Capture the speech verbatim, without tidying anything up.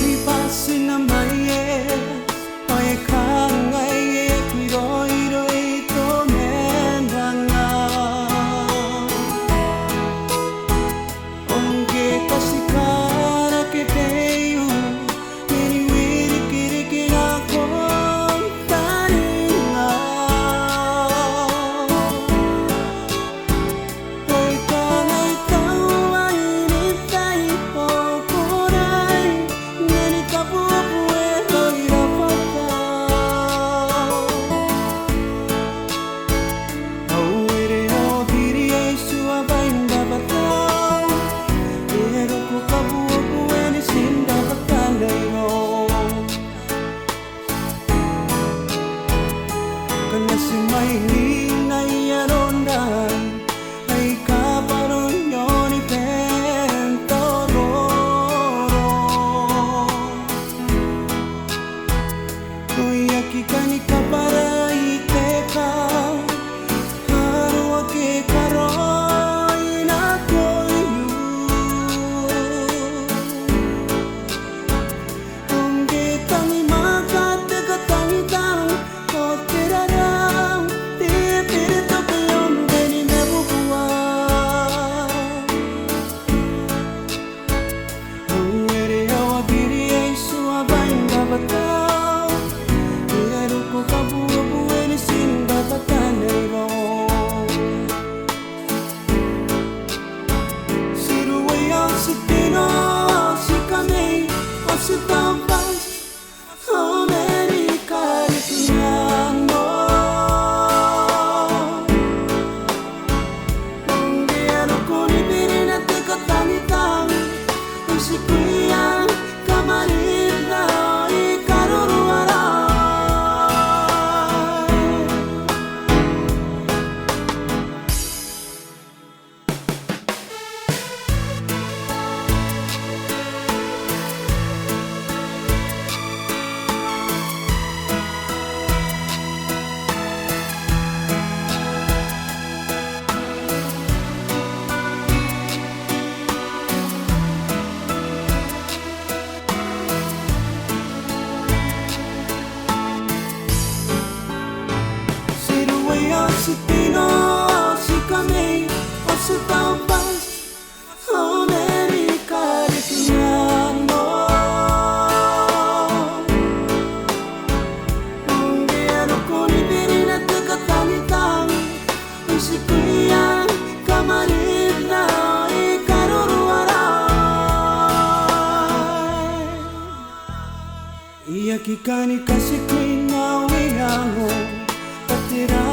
I bati naba mai e, ao e kangai e aki roiroi te mena. Ao ngke ti a tia ni karaki tei, ao e ni wirikiriki nakon taninga. Ao e kangai tao ai ni tai ao ko nai n ani kabuebue n ai rabwata. Ao e ere ao biri Iesu abain rabwata, e a roko kabuebue n ai rabwata n airo. Ngkana ti mwaing aia ronda, ai kabwaroa i aon te bwai n tororo. Ao e aki kani kabwarai te kaa, aroia ake karaoi nako iu. Ao ngke e tangi mwaaka te katangitang, ao te rarang, te biri toki aon te nibubua. Ao e ere ao biri Iesu abain rabwata, e a roko kabuebue n ai rabwata n airo. Ti ruwea, ti tino, ti kamei, ao ti taubwai, ao mani karekeango. Ngke e a roko ni birina te katangitang, ao ti kuia kamwaninga i karoroaraoi. Ti ruwea, ti tino, ti kamei, ao ti taubwai, ao mani karekeango. Ngke e a roko ni birina te katangitang, ao ti kuia kamwaninga i karoroaraoi. E aki kani katikui n au iango, bwa tera